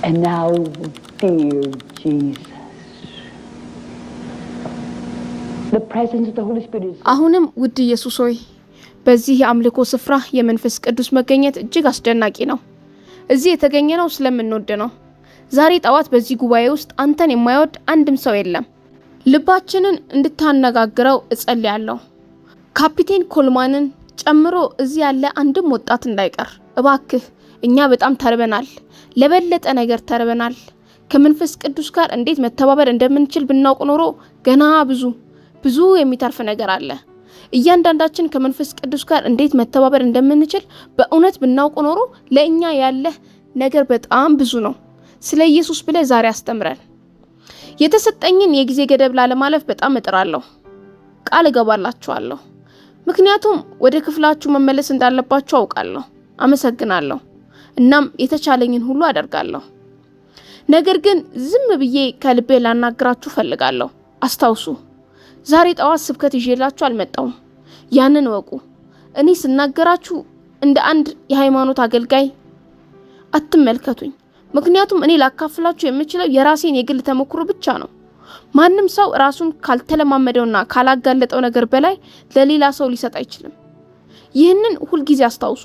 And now, dear Jesus, the presence of the Holy Spirit is አሁንም ውድ ኢየሱስ ሆይ፣ በዚህ የአምልኮ ስፍራ የመንፈስ ቅዱስ መገኘት እጅግ አስደናቂ ነው። እዚህ የተገኘነው ስለምንወድ ነው። ዛሬ ጠዋት በዚህ ጉባኤ ውስጥ አንተን የማይወድ አንድም ሰው የለም። ልባችንን እንድታነጋግረው እጸልያለሁ። ካፒቴን ኮልማንን ጨምሮ እዚህ ያለ አንድም ወጣት እንዳይቀር እባክህ። እኛ በጣም ተርበናል፣ ለበለጠ ነገር ተርበናል። ከመንፈስ ቅዱስ ጋር እንዴት መተባበር እንደምንችል ብናውቅ ኖሮ ገና ብዙ ብዙ የሚተርፍ ነገር አለ። እያንዳንዳችን ከመንፈስ ቅዱስ ጋር እንዴት መተባበር እንደምንችል በእውነት ብናውቅ ኖሮ ለእኛ ያለህ ነገር በጣም ብዙ ነው። ስለ ኢየሱስ ብለህ ዛሬ አስተምረን። የተሰጠኝን የጊዜ ገደብ ላለማለፍ በጣም እጥራለሁ። ቃል እገባላችኋለሁ። ምክንያቱም ወደ ክፍላችሁ መመለስ እንዳለባችሁ አውቃለሁ። አመሰግናለሁ። እናም የተቻለኝን ሁሉ አደርጋለሁ። ነገር ግን ዝም ብዬ ከልቤ ላናግራችሁ እፈልጋለሁ። አስታውሱ፣ ዛሬ ጠዋት ስብከት ይዤላችሁ አልመጣሁም። ያንን እወቁ። እኔ ስናገራችሁ እንደ አንድ የሃይማኖት አገልጋይ አትመልከቱኝ። ምክንያቱም እኔ ላካፍላችሁ የምችለው የራሴን የግል ተሞክሮ ብቻ ነው። ማንም ሰው ራሱን ካልተለማመደውና ካላጋለጠው ነገር በላይ ለሌላ ሰው ሊሰጥ አይችልም። ይህንን ሁልጊዜ አስታውሱ።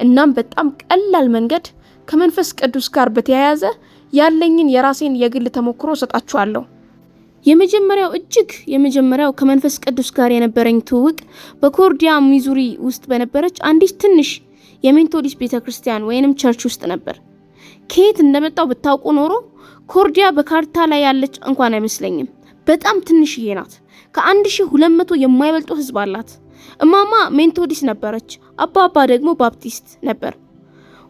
እናም በጣም ቀላል መንገድ ከመንፈስ ቅዱስ ጋር በተያያዘ ያለኝን የራሴን የግል ተሞክሮ እሰጣችኋለሁ። የመጀመሪያው እጅግ የመጀመሪያው ከመንፈስ ቅዱስ ጋር የነበረኝ ትውውቅ በኮርዲያ ሚዙሪ ውስጥ በነበረች አንዲት ትንሽ የሜንቶዲስት ቤተ ክርስቲያን ወይንም church ውስጥ ነበር። ከየት እንደመጣው ብታውቁ ኖሮ ኮርዲያ በካርታ ላይ ያለች እንኳን አይመስለኝም። በጣም ትንሽዬ ናት። ከ1200 የማይበልጡ ሕዝብ አላት። እማማ ሜንቶዲስት ነበረች፣ አባባ ደግሞ ባፕቲስት ነበር።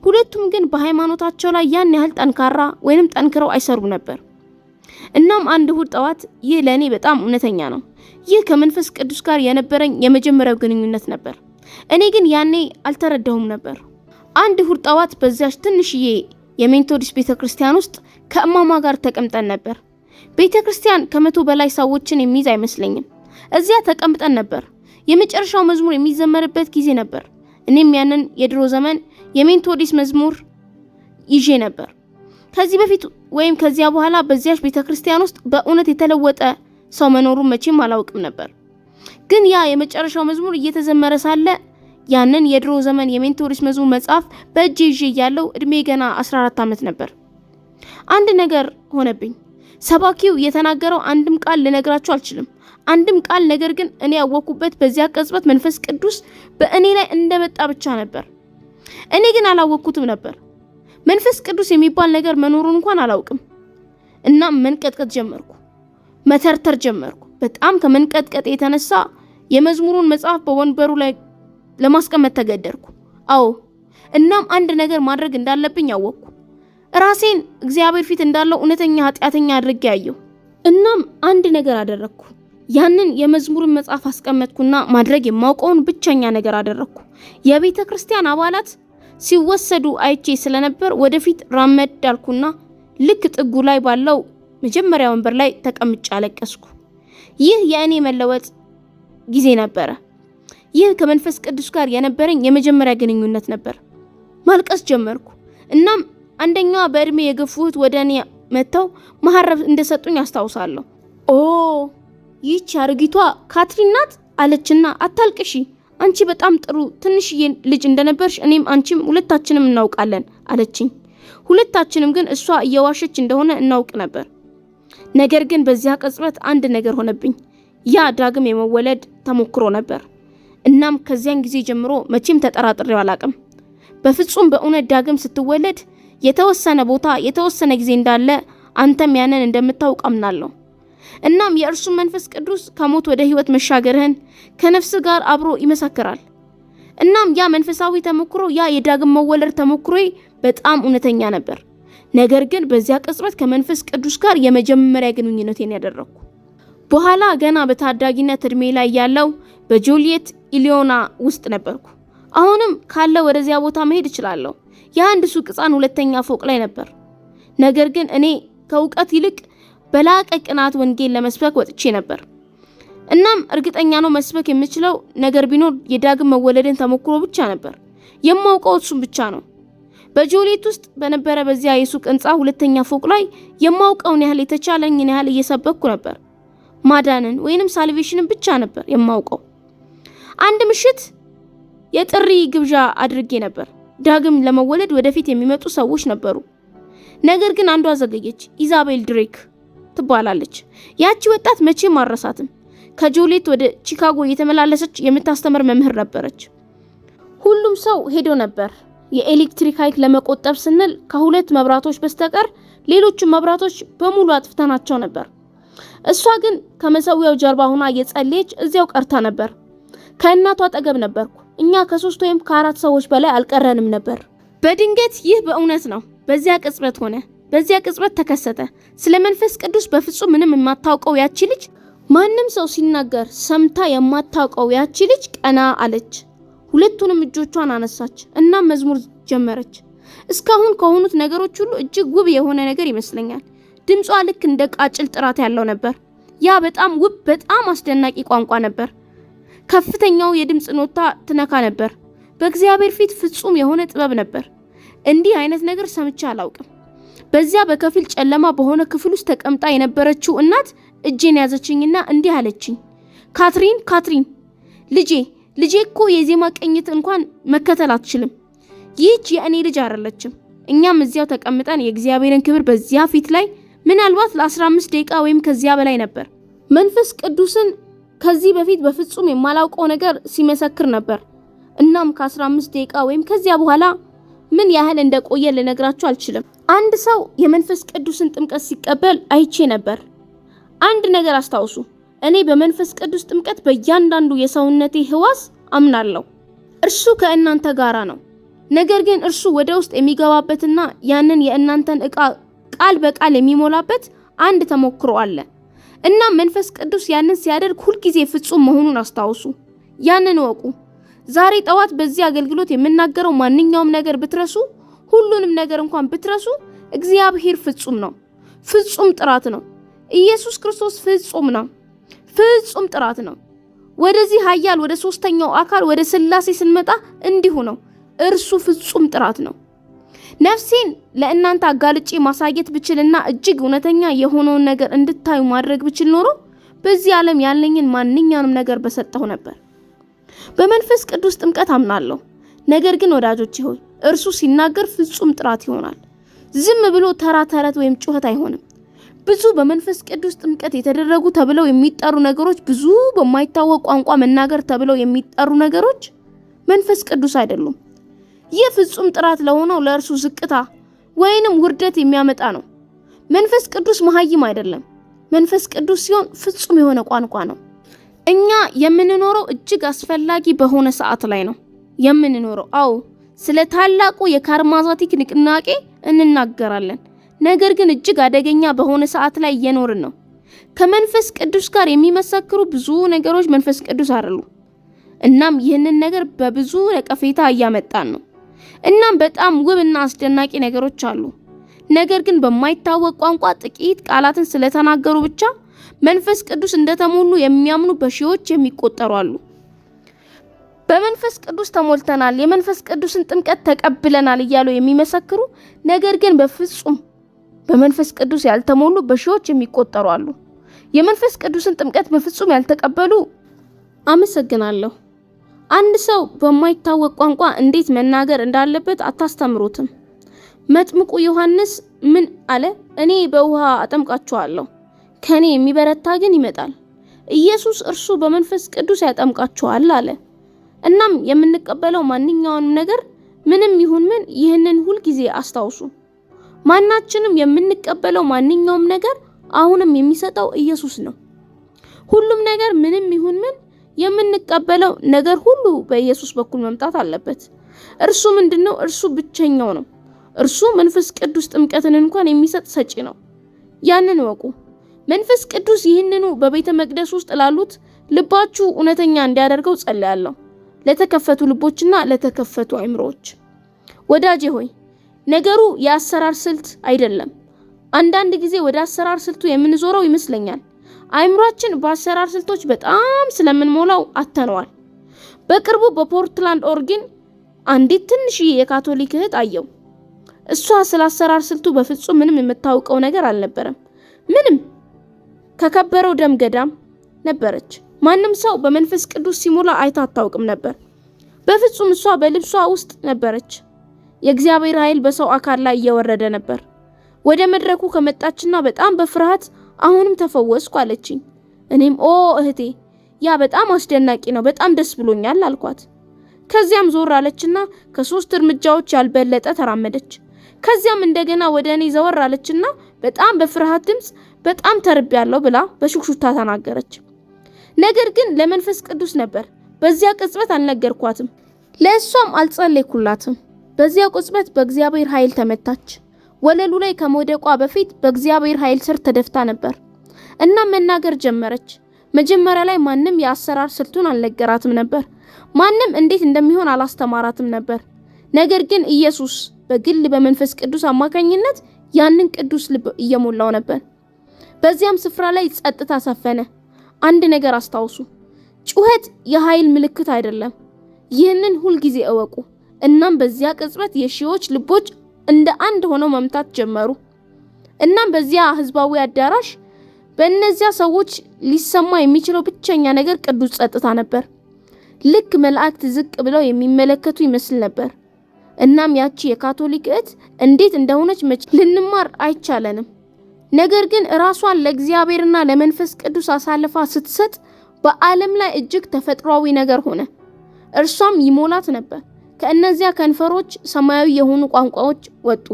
ሁለቱም ግን በሃይማኖታቸው ላይ ያን ያህል ጠንካራ ወይንም ጠንክረው አይሰሩም ነበር። እናም አንድ እሁድ ጠዋት፣ ይህ ለእኔ በጣም እውነተኛ ነው። ይህ ከመንፈስ ቅዱስ ጋር የነበረኝ የመጀመሪያው ግንኙነት ነበር። እኔ ግን ያኔ አልተረዳሁም ነበር። አንድ እሁድ ጠዋት በዚያች ትንሽዬ የሜንቶዲስት ቤተ ክርስቲያን ውስጥ ከእማማ ጋር ተቀምጠን ነበር። ቤተ ክርስቲያን ከ100 በላይ ሰዎችን የሚይዝ አይመስለኝም። እዚያ ተቀምጠን ነበር። የመጨረሻው መዝሙር የሚዘመርበት ጊዜ ነበር። እኔም ያንን የድሮ ዘመን የሜንቶዲስት መዝሙር ይዤ ነበር። ከዚህ በፊት ወይም ከዚያ በኋላ በዚያች ቤተ ክርስቲያን ውስጥ በእውነት የተለወጠ ሰው መኖሩን መቼም አላውቅም ነበር። ግን ያ የመጨረሻው መዝሙር እየተዘመረ ሳለ ያንን የድሮ ዘመን የሜንቶዲስት መዝሙር መጽሐፍ በእጄ ይዤ እያለሁ እድሜ ገና 14 ዓመት ነበር። አንድ ነገር ሆነብኝ። ሰባኪው የተናገረው አንድም ቃል ልነግራችሁ አልችልም። አንድም ቃል። ነገር ግን እኔ ያወኩበት በዚያ ቅጽበት መንፈስ ቅዱስ በእኔ ላይ እንደመጣ ብቻ ነበር። እኔ ግን አላወቅኩትም ነበር። መንፈስ ቅዱስ የሚባል ነገር መኖሩን እንኳን አላውቅም። እናም መንቀጥቀጥ ጀመርኩ፣ መተርተር ጀመርኩ። በጣም ከመንቀጥቀጥ የተነሳ የመዝሙሩን መጽሐፍ በወንበሩ ላይ ለማስቀመጥ ተገደድኩ። አዎ፣ እናም አንድ ነገር ማድረግ እንዳለብኝ አወቅኩ። ራሴን እግዚአብሔር ፊት እንዳለው እውነተኛ ኃጢአተኛ አድርጌ አየሁ። እናም አንድ ነገር አደረግኩ። ያንን የመዝሙርን መጽሐፍ አስቀመጥኩና ማድረግ የማውቀውን ብቸኛ ነገር አደረግኩ። የቤተ ክርስቲያን አባላት ሲወሰዱ አይቼ ስለነበር ወደፊት ራመድ አልኩና ልክ ጥጉ ላይ ባለው መጀመሪያ ወንበር ላይ ተቀምጬ አለቀስኩ። ይህ የእኔ መለወጥ ጊዜ ነበረ። ይህ ከመንፈስ ቅዱስ ጋር የነበረኝ የመጀመሪያ ግንኙነት ነበር። ማልቀስ ጀመርኩ። እናም አንደኛዋ በእድሜ የገፉት ወደ እኔ መጥተው መሀረብ እንደሰጡኝ አስታውሳለሁ። "ኦ፣ ይህች አሮጊቷ ካትሪን ናት" አለችና፣ "አታልቅሺ፣ አንቺ በጣም ጥሩ ትንሽዬ ልጅ እንደነበርሽ እኔም አንቺም ሁለታችንም እናውቃለን" አለችኝ። ሁለታችንም ግን እሷ እየዋሸች እንደሆነ እናውቅ ነበር። ነገር ግን በዚያ ቅጽበት አንድ ነገር ሆነብኝ። ያ ዳግም የመወለድ ተሞክሮ ነበር። እናም ከዚያን ጊዜ ጀምሮ መቼም ተጠራጥሬው አላቅም። በፍጹም በእውነት ዳግም ስትወለድ የተወሰነ ቦታ የተወሰነ ጊዜ እንዳለ አንተም ያንን እንደምታውቅ አምናለሁ። እናም የእርሱን መንፈስ ቅዱስ ከሞት ወደ ሕይወት መሻገርህን ከነፍስ ጋር አብሮ ይመሰክራል። እናም ያ መንፈሳዊ ተሞክሮ፣ ያ የዳግም መወለድ ተሞክሮዬ በጣም እውነተኛ ነበር። ነገር ግን በዚያ ቅጽበት ከመንፈስ ቅዱስ ጋር የመጀመሪያ ግንኙነቴን ያደረግኩ። በኋላ ገና በታዳጊነት እድሜ ላይ ያለው በጆሊየት ኢሊዮና ውስጥ ነበርኩ። አሁንም ካለ ወደዚያ ቦታ መሄድ እችላለሁ። የአንድ ሱቅ ሕንፃን ሁለተኛ ፎቅ ላይ ነበር። ነገር ግን እኔ ከእውቀት ይልቅ በላቀ ቅናት ወንጌል ለመስበክ ወጥቼ ነበር። እናም እርግጠኛ ነው መስበክ የምችለው ነገር ቢኖር የዳግም መወለድን ተሞክሮ ብቻ ነበር። የማውቀው እሱም ብቻ ነው። በጆሌት ውስጥ በነበረ በዚያ የሱቅ ህንፃ ሁለተኛ ፎቅ ላይ የማውቀውን ያህል፣ የተቻለኝን ያህል እየሰበኩ ነበር። ማዳንን ወይንም salvation ን ብቻ ነበር የማውቀው። አንድ ምሽት የጥሪ ግብዣ አድርጌ ነበር። ዳግም ለመወለድ ወደፊት የሚመጡ ሰዎች ነበሩ። ነገር ግን አንዷ ዘገየች። ኢዛቤል ድሬክ ትባላለች። ያቺ ወጣት መቼም አልረሳትም። ከጆሌት ወደ ቺካጎ እየተመላለሰች የምታስተምር መምህር ነበረች። ሁሉም ሰው ሄዶ ነበር። የኤሌክትሪክ ኃይል ለመቆጠብ ስንል ከሁለት መብራቶች በስተቀር ሌሎቹን መብራቶች በሙሉ አጥፍተናቸው ነበር። እሷ ግን ከመሰዊያው ጀርባ ሆና እየጸለየች እዚያው ቀርታ ነበር። ከእናቷ አጠገብ ነበርኩ። እኛ ከሶስት ወይም ከአራት ሰዎች በላይ አልቀረንም ነበር። በድንገት ይህ በእውነት ነው። በዚያ ቅጽበት ሆነ። በዚያ ቅጽበት ተከሰተ። ስለ መንፈስ ቅዱስ በፍጹም ምንም የማታውቀው ያቺ ልጅ፣ ማንም ሰው ሲናገር ሰምታ የማታውቀው ያቺ ልጅ ቀና አለች። ሁለቱንም እጆቿን አነሳች፣ እናም መዝሙር ጀመረች። እስካሁን ከሆኑት ነገሮች ሁሉ እጅግ ውብ የሆነ ነገር ይመስለኛል። ድምጿ ልክ እንደ ቃጭል ጥራት ያለው ነበር። ያ በጣም ውብ፣ በጣም አስደናቂ ቋንቋ ነበር። ከፍተኛው የድምፅ ኖታ ትነካ ነበር። በእግዚአብሔር ፊት ፍጹም የሆነ ጥበብ ነበር። እንዲህ አይነት ነገር ሰምቼ አላውቅም። በዚያ በከፊል ጨለማ በሆነ ክፍል ውስጥ ተቀምጣ የነበረችው እናት እጄን ያዘችኝና እንዲህ አለችኝ፣ "ካትሪን፣ ካትሪን፣ ልጄ፣ ልጄ እኮ የዜማ ቅኝት እንኳን መከተል አትችልም። ይህች የእኔ ልጅ አይደለችም።" እኛም እዚያው ተቀምጠን የእግዚአብሔርን ክብር በዚያ ፊት ላይ ምናልባት ለ15 ደቂቃ ወይም ከዚያ በላይ ነበር። መንፈስ ቅዱስን ከዚህ በፊት በፍጹም የማላውቀው ነገር ሲመሰክር ነበር። እናም ከ15 ደቂቃ ወይም ከዚያ በኋላ ምን ያህል እንደቆየ ልነግራችሁ አልችልም። አንድ ሰው የመንፈስ ቅዱስን ጥምቀት ሲቀበል አይቼ ነበር። አንድ ነገር አስታውሱ። እኔ በመንፈስ ቅዱስ ጥምቀት በእያንዳንዱ የሰውነቴ ህዋስ አምናለሁ። እርሱ ከእናንተ ጋራ ነው። ነገር ግን እርሱ ወደ ውስጥ የሚገባበትና ያንን የእናንተን ዕቃ ቃል በቃል የሚሞላበት አንድ ተሞክሮ አለ። እናም መንፈስ ቅዱስ ያንን ሲያደርግ ሁልጊዜ ፍጹም መሆኑን አስታውሱ። ያንን እወቁ። ዛሬ ጠዋት በዚህ አገልግሎት የምናገረው ማንኛውም ነገር ብትረሱ፣ ሁሉንም ነገር እንኳን ብትረሱ፣ እግዚአብሔር ፍጹም ነው። ፍጹም ጥራት ነው። ኢየሱስ ክርስቶስ ፍጹም ነው። ፍጹም ጥራት ነው። ወደዚህ ኃያል ወደ ሶስተኛው አካል ወደ ሥላሴ ስንመጣ እንዲሁ ነው። እርሱ ፍጹም ጥራት ነው። ነፍሴን ለእናንተ አጋልጬ ማሳየት ብችልና እጅግ እውነተኛ የሆነውን ነገር እንድታዩ ማድረግ ብችል ኖሮ በዚህ ዓለም ያለኝን ማንኛውንም ነገር በሰጠሁ ነበር። በመንፈስ ቅዱስ ጥምቀት አምናለሁ። ነገር ግን ወዳጆቼ ሆይ፣ እርሱ ሲናገር ፍጹም ጥራት ይሆናል። ዝም ብሎ ተራ ተረት ወይም ጩኸት አይሆንም። ብዙ በመንፈስ ቅዱስ ጥምቀት የተደረጉ ተብለው የሚጠሩ ነገሮች፣ ብዙ በማይታወቅ ቋንቋ መናገር ተብለው የሚጠሩ ነገሮች መንፈስ ቅዱስ አይደሉም። ይህ ፍጹም ጥራት ለሆነው ለእርሱ ዝቅታ ወይንም ውርደት የሚያመጣ ነው። መንፈስ ቅዱስ መሀይም አይደለም። መንፈስ ቅዱስ ሲሆን ፍጹም የሆነ ቋንቋ ነው። እኛ የምንኖረው እጅግ አስፈላጊ በሆነ ሰዓት ላይ ነው የምንኖረው። አዎ፣ ስለ ታላቁ የካሪዝማቲክ ንቅናቄ እንናገራለን። ነገር ግን እጅግ አደገኛ በሆነ ሰዓት ላይ እየኖርን ነው። ከመንፈስ ቅዱስ ጋር የሚመሰክሩ ብዙ ነገሮች መንፈስ ቅዱስ አይደሉም። እናም ይህንን ነገር በብዙ ነቀፌታ እያመጣን ነው። እናም በጣም ውብ እና አስደናቂ ነገሮች አሉ። ነገር ግን በማይታወቅ ቋንቋ ጥቂት ቃላትን ስለተናገሩ ብቻ መንፈስ ቅዱስ እንደተሞሉ የሚያምኑ በሺዎች የሚቆጠሩ አሉ። በመንፈስ ቅዱስ ተሞልተናል፣ የመንፈስ ቅዱስን ጥምቀት ተቀብለናል እያሉ የሚመሰክሩ፣ ነገር ግን በፍጹም በመንፈስ ቅዱስ ያልተሞሉ በሺዎች የሚቆጠሩ አሉ። የመንፈስ ቅዱስን ጥምቀት በፍጹም ያልተቀበሉ። አመሰግናለሁ። አንድ ሰው በማይታወቅ ቋንቋ እንዴት መናገር እንዳለበት አታስተምሩትም። መጥምቁ ዮሐንስ ምን አለ? "እኔ በውሃ አጠምቃችኋለሁ፣ ከኔ የሚበረታ ግን ይመጣል። ኢየሱስ፣ እርሱ በመንፈስ ቅዱስ ያጠምቃችኋል" አለ። እናም የምንቀበለው ማንኛውንም ነገር ምንም ይሁን ምን ይህንን ሁልጊዜ አስታውሱ። ማናችንም የምንቀበለው ማንኛውም ነገር አሁንም የሚሰጠው ኢየሱስ ነው። ሁሉም ነገር ምንም ይሁን ምን የምንቀበለው ነገር ሁሉ በኢየሱስ በኩል መምጣት አለበት። እርሱ ምንድነው? እርሱ ብቸኛው ነው። እርሱ መንፈስ ቅዱስ ጥምቀትን እንኳን የሚሰጥ ሰጪ ነው። ያንን እወቁ። መንፈስ ቅዱስ ይህንኑ በቤተ መቅደስ ውስጥ ላሉት ልባችሁ እውነተኛ እንዲያደርገው ጸልያለሁ። ለተከፈቱ ልቦችና ለተከፈቱ አይምሮዎች። ወዳጄ ሆይ፣ ነገሩ የአሰራር ስልት አይደለም። አንዳንድ ጊዜ ወደ አሰራር ስልቱ የምንዞረው ይመስለኛል። አይምሯችን በአሰራር ስልቶች በጣም ስለምንሞላው አጥተነዋል። በቅርቡ በፖርትላንድ ኦሪገን አንዲት ትንሽዬ የካቶሊክ እህት አየሁ። እሷ ስለ አሰራር ስልቱ በፍጹም ምንም የምታውቀው ነገር አልነበረም። ምንም። ከከበረው ደም ገዳም ነበረች። ማንም ሰው በመንፈስ ቅዱስ ሲሞላ አይታ አታውቅም ነበር። በፍጹም እሷ በልብሷ ውስጥ ነበረች። የእግዚአብሔር ኃይል በሰው አካል ላይ እየወረደ ነበር። ወደ መድረኩ ከመጣችና በጣም በፍርሃት አሁንም ተፈወስኩ አለችኝ። እኔም ኦ እህቴ፣ ያ በጣም አስደናቂ ነው፣ በጣም ደስ ብሎኛል አልኳት። ከዚያም ዞር አለችና ከ3 እርምጃዎች ያልበለጠ ተራመደች። ከዚያም እንደገና ወደ እኔ ዘወር አለችና በጣም በፍርሃት ድምጽ በጣም ተርቤያለሁ ብላ በሹክሹክታ ተናገረች። ነገር ግን ለመንፈስ ቅዱስ ነበር። በዚያ ቅጽበት አልነገርኳትም፣ ለእሷም አልጸለይኩላትም። በዚያ ቅጽበት በእግዚአብሔር ኃይል ተመታች። ወለሉ ላይ ከመውደቋ በፊት በእግዚአብሔር ኃይል ስር ተደፍታ ነበር። እናም መናገር ጀመረች። መጀመሪያ ላይ ማንም የአሰራር ስልቱን አልነገራትም ነበር። ማንም እንዴት እንደሚሆን አላስተማራትም ነበር። ነገር ግን ኢየሱስ በግል በመንፈስ ቅዱስ አማካኝነት ያንን ቅዱስ ልብ እየሞላው ነበር። በዚያም ስፍራ ላይ ጸጥታ ሰፈነ። አንድ ነገር አስታውሱ፣ ጩኸት የኃይል ምልክት አይደለም። ይህንን ሁልጊዜ እወቁ። እናም በዚያ ቅጽበት የሺዎች ልቦች እንደ አንድ ሆነው መምታት ጀመሩ። እናም በዚያ ህዝባዊ አዳራሽ በእነዚያ ሰዎች ሊሰማ የሚችለው ብቸኛ ነገር ቅዱስ ጸጥታ ነበር። ልክ መላእክት ዝቅ ብለው የሚመለከቱ ይመስል ነበር። እናም ያቺ የካቶሊክ እህት እንዴት እንደሆነች መቼ ልንማር አይቻለንም። ነገር ግን ራሷን ለእግዚአብሔርና ለመንፈስ ቅዱስ አሳልፋ ስትሰጥ በዓለም ላይ እጅግ ተፈጥሯዊ ነገር ሆነ። እርሷም ይሞላት ነበር። ከእነዚያ ከንፈሮች ሰማያዊ የሆኑ ቋንቋዎች ወጡ።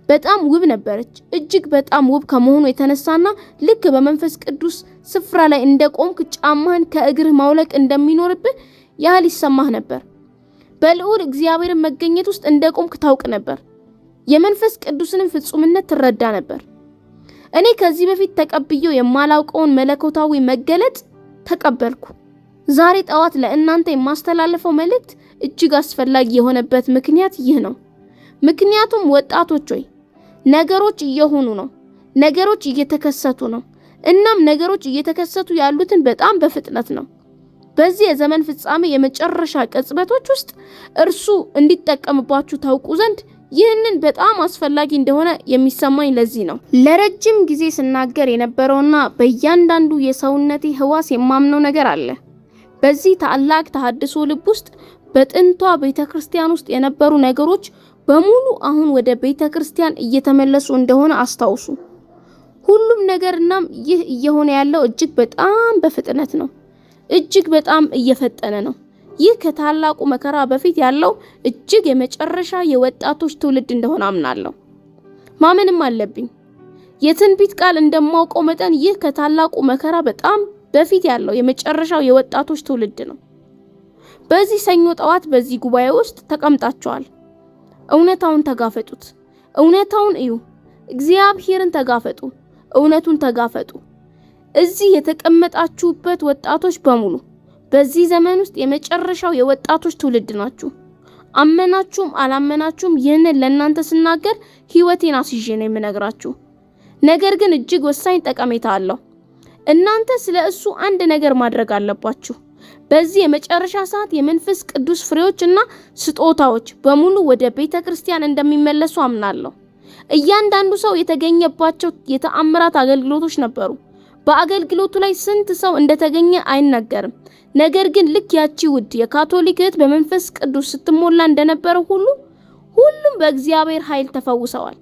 በጣም ውብ ነበረች። እጅግ በጣም ውብ ከመሆኑ የተነሳና ልክ በመንፈስ ቅዱስ ስፍራ ላይ እንደቆምክ ጫማህን ከእግርህ ማውለቅ እንደሚኖርብህ ያህል ይሰማህ ነበር። በልዑል እግዚአብሔር መገኘት ውስጥ እንደቆምክ ታውቅ ነበር። የመንፈስ ቅዱስንም ፍጹምነት ትረዳ ነበር። እኔ ከዚህ በፊት ተቀብዬው የማላውቀውን መለኮታዊ መገለጥ ተቀበልኩ። ዛሬ ጠዋት ለእናንተ የማስተላለፈው መልእክት እጅግ አስፈላጊ የሆነበት ምክንያት ይህ ነው። ምክንያቱም ወጣቶች ሆይ፣ ነገሮች እየሆኑ ነው። ነገሮች እየተከሰቱ ነው። እናም ነገሮች እየተከሰቱ ያሉትን በጣም በፍጥነት ነው። በዚህ የዘመን ፍጻሜ የመጨረሻ ቅጽበቶች ውስጥ እርሱ እንዲጠቀምባችሁ ታውቁ ዘንድ ይህንን በጣም አስፈላጊ እንደሆነ የሚሰማኝ ለዚህ ነው። ለረጅም ጊዜ ስናገር የነበረውና በእያንዳንዱ የሰውነቴ ህዋስ የማምነው ነገር አለ። በዚህ ታላቅ ተሐድሶ ልብ ውስጥ በጥንቷ ቤተክርስቲያን ውስጥ የነበሩ ነገሮች በሙሉ አሁን ወደ ቤተክርስቲያን እየተመለሱ እንደሆነ አስታውሱ። ሁሉም ነገር እናም ይህ እየሆነ ያለው እጅግ በጣም በፍጥነት ነው። እጅግ በጣም እየፈጠነ ነው። ይህ ከታላቁ መከራ በፊት ያለው እጅግ የመጨረሻ የወጣቶች ትውልድ እንደሆነ አምናለሁ። ማመንም አለብኝ። የትንቢት ቃል እንደማውቀው መጠን ይህ ከታላቁ መከራ በጣም በፊት ያለው የመጨረሻው የወጣቶች ትውልድ ነው። በዚህ ሰኞ ጠዋት በዚህ ጉባኤ ውስጥ ተቀምጣችኋል። እውነታውን ተጋፈጡት። እውነታውን እዩ። እግዚአብሔርን ተጋፈጡ። እውነቱን ተጋፈጡ። እዚህ የተቀመጣችሁበት ወጣቶች በሙሉ በዚህ ዘመን ውስጥ የመጨረሻው የወጣቶች ትውልድ ናችሁ። አመናችሁም አላመናችሁም ይህንን ለእናንተ ስናገር ሕይወቴን አስይዤ ነው የምነግራችሁ። ነገር ግን እጅግ ወሳኝ ጠቀሜታ አለው። እናንተ ስለ እሱ አንድ ነገር ማድረግ አለባችሁ። በዚህ የመጨረሻ ሰዓት የመንፈስ ቅዱስ ፍሬዎች እና ስጦታዎች በሙሉ ወደ ቤተ ክርስቲያን እንደሚመለሱ አምናለሁ። እያንዳንዱ ሰው የተገኘባቸው የተአምራት አገልግሎቶች ነበሩ። በአገልግሎቱ ላይ ስንት ሰው እንደተገኘ አይነገርም። ነገር ግን ልክ ያቺ ውድ የካቶሊክ እህት በመንፈስ ቅዱስ ስትሞላ እንደነበረው ሁሉ ሁሉም በእግዚአብሔር ኃይል ተፈውሰዋል።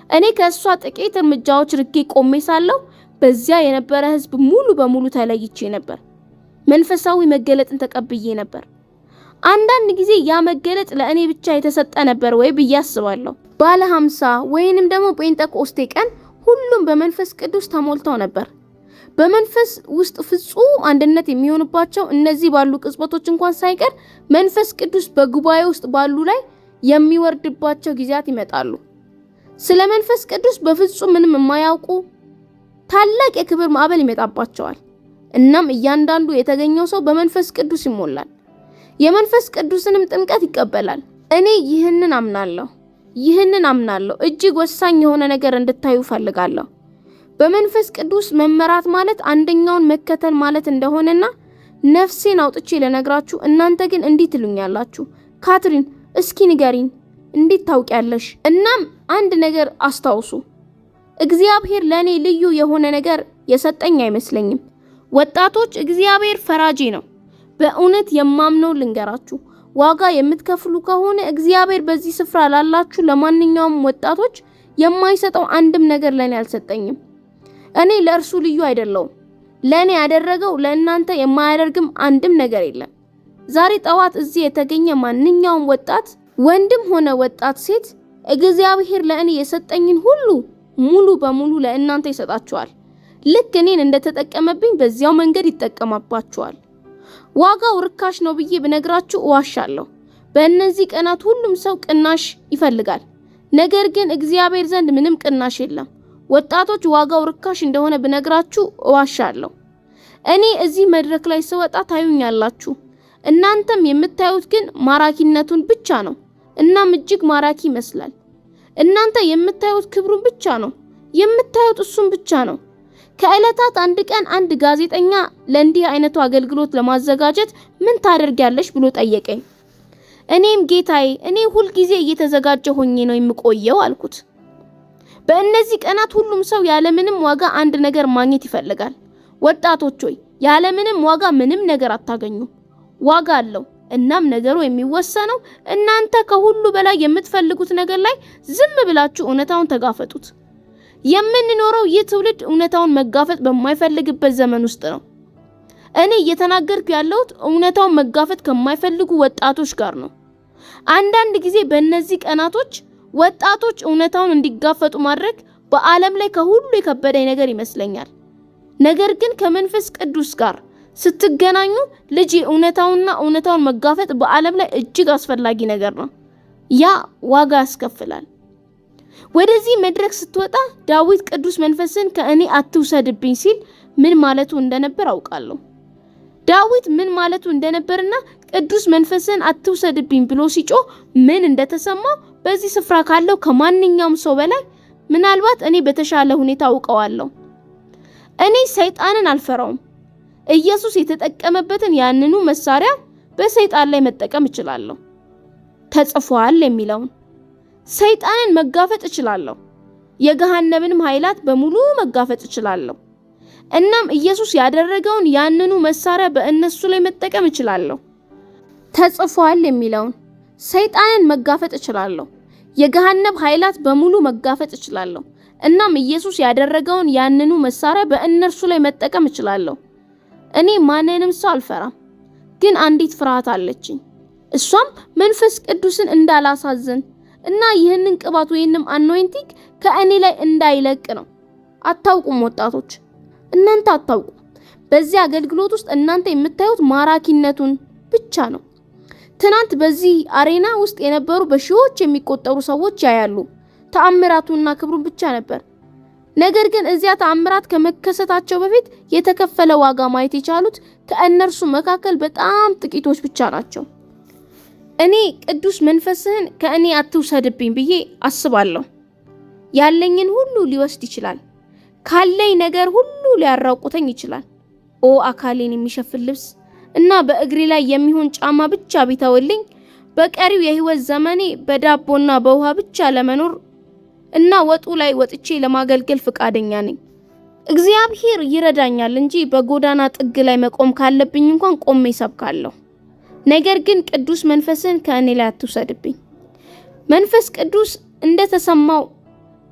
እኔ ከእሷ ጥቂት እርምጃዎች ርቄ ቆሜ ሳለሁ በዚያ የነበረ ሕዝብ ሙሉ በሙሉ ተለይቼ ነበር። መንፈሳዊ መገለጥን ተቀብዬ ነበር። አንዳንድ ጊዜ ያ መገለጥ ለእኔ ብቻ የተሰጠ ነበር ወይ ብዬ አስባለሁ። ባለ 50 ወይንም ደግሞ ጴንጠቆስቴ ቀን ሁሉም በመንፈስ ቅዱስ ተሞልተው ነበር። በመንፈስ ውስጥ ፍጹም አንድነት የሚሆንባቸው እነዚህ ባሉ ቅጽበቶች እንኳን ሳይቀር መንፈስ ቅዱስ በጉባኤ ውስጥ ባሉ ላይ የሚወርድባቸው ጊዜያት ይመጣሉ። ስለ መንፈስ ቅዱስ በፍጹም ምንም የማያውቁ ታላቅ የክብር ማዕበል ይመጣባቸዋል። እናም እያንዳንዱ የተገኘው ሰው በመንፈስ ቅዱስ ይሞላል። የመንፈስ ቅዱስንም ጥምቀት ይቀበላል። እኔ ይህንን አምናለሁ። ይህንን አምናለሁ። እጅግ ወሳኝ የሆነ ነገር እንድታዩ እፈልጋለሁ። በመንፈስ ቅዱስ መመራት ማለት አንደኛውን መከተል ማለት እንደሆነና ነፍሴን አውጥቼ ለነግራችሁ፣ እናንተ ግን እንዲህ ትሉኛላችሁ፣ ካትሪን እስኪ ንገሪን፣ እንዴት ታውቂያለሽ? እናም አንድ ነገር አስታውሱ፣ እግዚአብሔር ለእኔ ልዩ የሆነ ነገር የሰጠኝ አይመስለኝም። ወጣቶች፣ እግዚአብሔር ፈራጄ ነው። በእውነት የማምነው ልንገራችሁ፣ ዋጋ የምትከፍሉ ከሆነ እግዚአብሔር በዚህ ስፍራ ላላችሁ ለማንኛውም ወጣቶች የማይሰጠው አንድም ነገር ለእኔ አልሰጠኝም። እኔ ለእርሱ ልዩ አይደለሁም። ለእኔ ያደረገው ለእናንተ የማያደርግም አንድም ነገር የለም። ዛሬ ጠዋት እዚህ የተገኘ ማንኛውም ወጣት ወንድም ሆነ ወጣት ሴት እግዚአብሔር ለእኔ የሰጠኝን ሁሉ ሙሉ በሙሉ ለእናንተ ይሰጣችኋል። ልክ እኔን እንደተጠቀመብኝ በዚያው መንገድ ይጠቀማባችኋል። ዋጋው ርካሽ ነው ብዬ ብነግራችሁ እዋሻለሁ። በእነዚህ ቀናት ሁሉም ሰው ቅናሽ ይፈልጋል። ነገር ግን እግዚአብሔር ዘንድ ምንም ቅናሽ የለም። ወጣቶች፣ ዋጋው ርካሽ እንደሆነ ብነግራችሁ እዋሻለሁ። እኔ እዚህ መድረክ ላይ ስወጣ ታዩኛላችሁ። እናንተም የምታዩት ግን ማራኪነቱን ብቻ ነው። እናም እጅግ ማራኪ ይመስላል። እናንተ የምታዩት ክብሩን ብቻ ነው። የምታዩት እሱን ብቻ ነው። ከዕለታት አንድ ቀን አንድ ጋዜጠኛ ለእንዲህ አይነቱ አገልግሎት ለማዘጋጀት ምን ታደርጊያለሽ ብሎ ጠየቀኝ። እኔም ጌታዬ፣ እኔ ሁልጊዜ እየተዘጋጀ ሆኜ ነው የምቆየው አልኩት። በእነዚህ ቀናት ሁሉም ሰው ያለምንም ዋጋ አንድ ነገር ማግኘት ይፈልጋል። ወጣቶች ሆይ፣ ያለምንም ዋጋ ምንም ነገር አታገኙም። ዋጋ አለው። እናም ነገሩ የሚወሰነው እናንተ ከሁሉ በላይ የምትፈልጉት ነገር ላይ ዝም ብላችሁ እውነታውን ተጋፈጡት። የምንኖረው ይህ ትውልድ እውነታውን መጋፈጥ በማይፈልግበት ዘመን ውስጥ ነው። እኔ እየተናገርኩ ያለሁት እውነታውን መጋፈጥ ከማይፈልጉ ወጣቶች ጋር ነው። አንዳንድ ጊዜ በእነዚህ ቀናቶች ወጣቶች እውነታውን እንዲጋፈጡ ማድረግ በዓለም ላይ ከሁሉ የከበደኝ ነገር ይመስለኛል። ነገር ግን ከመንፈስ ቅዱስ ጋር ስትገናኙ ልጅ እውነታውንና እውነታውን መጋፈጥ በዓለም ላይ እጅግ አስፈላጊ ነገር ነው። ያ ዋጋ ያስከፍላል። ወደዚህ መድረክ ስትወጣ ዳዊት ቅዱስ መንፈስን ከእኔ አትውሰድብኝ ሲል ምን ማለቱ እንደነበር አውቃለሁ። ዳዊት ምን ማለቱ እንደነበርና ቅዱስ መንፈስን አትውሰድብኝ ብሎ ሲጮህ ምን እንደተሰማው በዚህ ስፍራ ካለው ከማንኛውም ሰው በላይ ምናልባት እኔ በተሻለ ሁኔታ አውቀዋለሁ። እኔ ሰይጣንን አልፈራውም። ኢየሱስ የተጠቀመበትን ያንኑ መሳሪያ በሰይጣን ላይ መጠቀም እችላለሁ። ተጽፏል የሚለውን ሰይጣንን መጋፈጥ እችላለሁ። የገሃነምንም ኃይላት በሙሉ መጋፈጥ እችላለሁ። እናም ኢየሱስ ያደረገውን ያንኑ መሳሪያ በእነሱ ላይ መጠቀም እችላለሁ። ተጽፏል የሚለውን ሰይጣንን መጋፈጥ እችላለሁ። የገሃነም ኃይላት በሙሉ መጋፈጥ እችላለሁ። እናም ኢየሱስ ያደረገውን ያንኑ መሳሪያ በእነርሱ ላይ መጠቀም እችላለሁ። እኔ ማንንም ሰው አልፈራም፣ ግን አንዲት ፍርሃት አለችኝ። እሷም መንፈስ ቅዱስን እንዳላሳዝን እና ይህንን ቅባት ወይንም anointing ከእኔ ላይ እንዳይለቅ ነው። አታውቁም ወጣቶች፣ እናንተ አታውቁም። በዚህ አገልግሎት ውስጥ እናንተ የምታዩት ማራኪነቱን ብቻ ነው። ትናንት በዚህ arena ውስጥ የነበሩ በሺዎች የሚቆጠሩ ሰዎች ያያሉ ተአምራቱንና ክብሩን ብቻ ነበር። ነገር ግን እዚያ ተአምራት ከመከሰታቸው በፊት የተከፈለ ዋጋ ማየት የቻሉት ከእነርሱ መካከል በጣም ጥቂቶች ብቻ ናቸው። እኔ ቅዱስ መንፈስህን ከእኔ አትውሰድብኝ ብዬ አስባለሁ። ያለኝን ሁሉ ሊወስድ ይችላል። ካለኝ ነገር ሁሉ ሊያራቁተኝ ይችላል። ኦ አካሌን የሚሸፍን ልብስ እና በእግሬ ላይ የሚሆን ጫማ ብቻ ቢተውልኝ በቀሪው የህይወት ዘመኔ በዳቦና በውሃ ብቻ ለመኖር እና ወጡ ላይ ወጥቼ ለማገልገል ፈቃደኛ ነኝ። እግዚአብሔር ይረዳኛል እንጂ በጎዳና ጥግ ላይ መቆም ካለብኝ እንኳን ቆሜ እሰብካለሁ። ነገር ግን ቅዱስ መንፈስን ከእኔ ላይ አትውሰድብኝ። መንፈስ ቅዱስ እንደተሰማው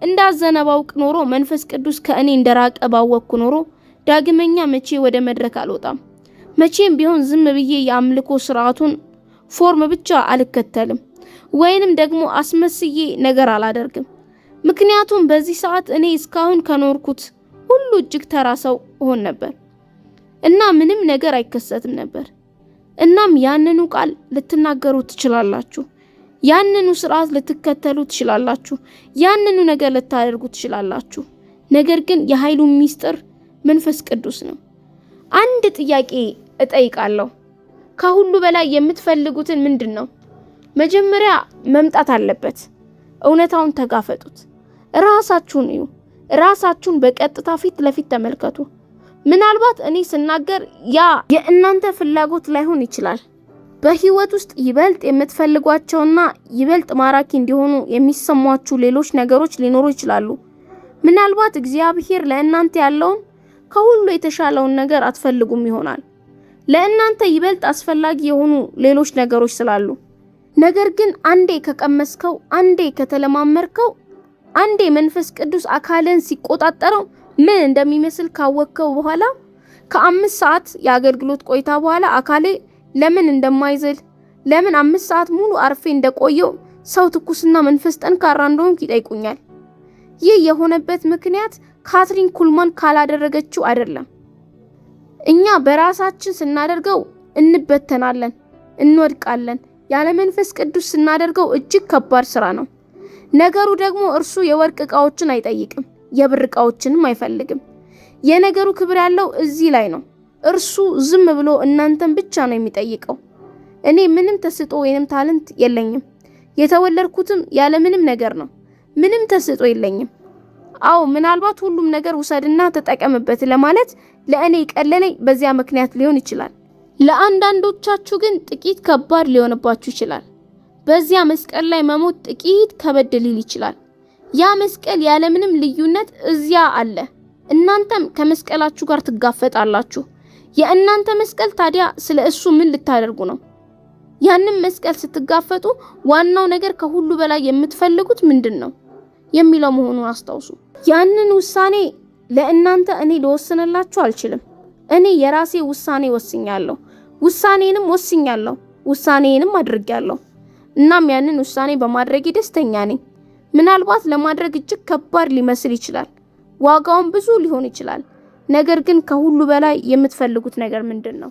እንዳዘነ ባውቅ ኖሮ፣ መንፈስ ቅዱስ ከእኔ እንደራቀ ባወቅኩ ኖሮ ዳግመኛ መቼ ወደ መድረክ አልወጣም። መቼም ቢሆን ዝም ብዬ የአምልኮ ስርዓቱን form ብቻ አልከተልም፣ ወይንም ደግሞ አስመስዬ ነገር አላደርግም። ምክንያቱም በዚህ ሰዓት እኔ እስካሁን ከኖርኩት ሁሉ እጅግ ተራ ሰው እሆን ነበር እና ምንም ነገር አይከሰትም ነበር። እናም ያንኑ ቃል ልትናገሩ ትችላላችሁ። ያንኑ ስርዓት ልትከተሉ ትችላላችሁ። ያንኑ ነገር ልታደርጉ ትችላላችሁ። ነገር ግን የኃይሉ ሚስጥር መንፈስ ቅዱስ ነው። አንድ ጥያቄ እጠይቃለሁ። ከሁሉ በላይ የምትፈልጉትን ምንድን ነው? መጀመሪያ መምጣት አለበት። እውነታውን ተጋፈጡት። ራሳችሁን እዩ። ራሳችሁን በቀጥታ ፊት ለፊት ተመልከቱ። ምናልባት እኔ ስናገር ያ የእናንተ ፍላጎት ላይሆን ይችላል። በህይወት ውስጥ ይበልጥ የምትፈልጓቸውና ይበልጥ ማራኪ እንዲሆኑ የሚሰሟችሁ ሌሎች ነገሮች ሊኖሩ ይችላሉ። ምናልባት እግዚአብሔር ለእናንተ ያለውን ከሁሉ የተሻለውን ነገር አትፈልጉም ይሆናል። ለእናንተ ይበልጥ አስፈላጊ የሆኑ ሌሎች ነገሮች ስላሉ። ነገር ግን አንዴ ከቀመስከው፣ አንዴ ከተለማመርከው፣ አንዴ መንፈስ ቅዱስ አካልን ሲቆጣጠረው ምን እንደሚመስል ካወቅከው በኋላ ከ5 ሰዓት የአገልግሎት ቆይታ በኋላ አካሌ ለምን እንደማይዝል፣ ለምን 5 ሰዓት ሙሉ አርፌ እንደቆየው፣ ሰው ትኩስና መንፈስ ጠንካራ እንደሆንኩ ይጠይቁኛል። ይህ የሆነበት ምክንያት ካትሪን ኩልማን ካላደረገችው አይደለም። እኛ በራሳችን ስናደርገው እንበተናለን፣ እንወድቃለን። ያለ መንፈስ ቅዱስ ስናደርገው እጅግ ከባድ ስራ ነው። ነገሩ ደግሞ እርሱ የወርቅ ዕቃዎችን አይጠይቅም፣ የብር ዕቃዎችንም አይፈልግም። የነገሩ ክብር ያለው እዚህ ላይ ነው። እርሱ ዝም ብሎ እናንተን ብቻ ነው የሚጠይቀው። እኔ ምንም ተስጦ ወይንም talent የለኝም። የተወለድኩትም ያለ ምንም ነገር ነው። ምንም ተስጦ የለኝም። አዎ፣ ምናልባት ሁሉም ነገር ውሰድና ተጠቀምበት ለማለት ለእኔ የቀለለኝ በዚያ ምክንያት ሊሆን ይችላል። ለአንዳንዶቻችሁ ግን ጥቂት ከባድ ሊሆንባችሁ ይችላል። በዚያ መስቀል ላይ መሞት ጥቂት ከበድ ሊል ይችላል። ያ መስቀል ያለምንም ልዩነት እዚያ አለ። እናንተም ከመስቀላችሁ ጋር ትጋፈጣላችሁ። የእናንተ መስቀል ታዲያ ስለ እሱ ምን ልታደርጉ ነው? ያንን መስቀል ስትጋፈጡ ዋናው ነገር ከሁሉ በላይ የምትፈልጉት ምንድን ነው የሚለው መሆኑን አስታውሱ። ያንን ውሳኔ ለእናንተ እኔ ልወስንላችሁ አልችልም። እኔ የራሴ ውሳኔ ወስኛለሁ። ውሳኔንም ወስኛለሁ። ውሳኔንም አድርጌያለሁ። እናም ያንን ውሳኔ በማድረጌ ደስተኛ ነኝ። ምናልባት ለማድረግ እጅግ ከባድ ሊመስል ይችላል። ዋጋውን ብዙ ሊሆን ይችላል። ነገር ግን ከሁሉ በላይ የምትፈልጉት ነገር ምንድን ነው?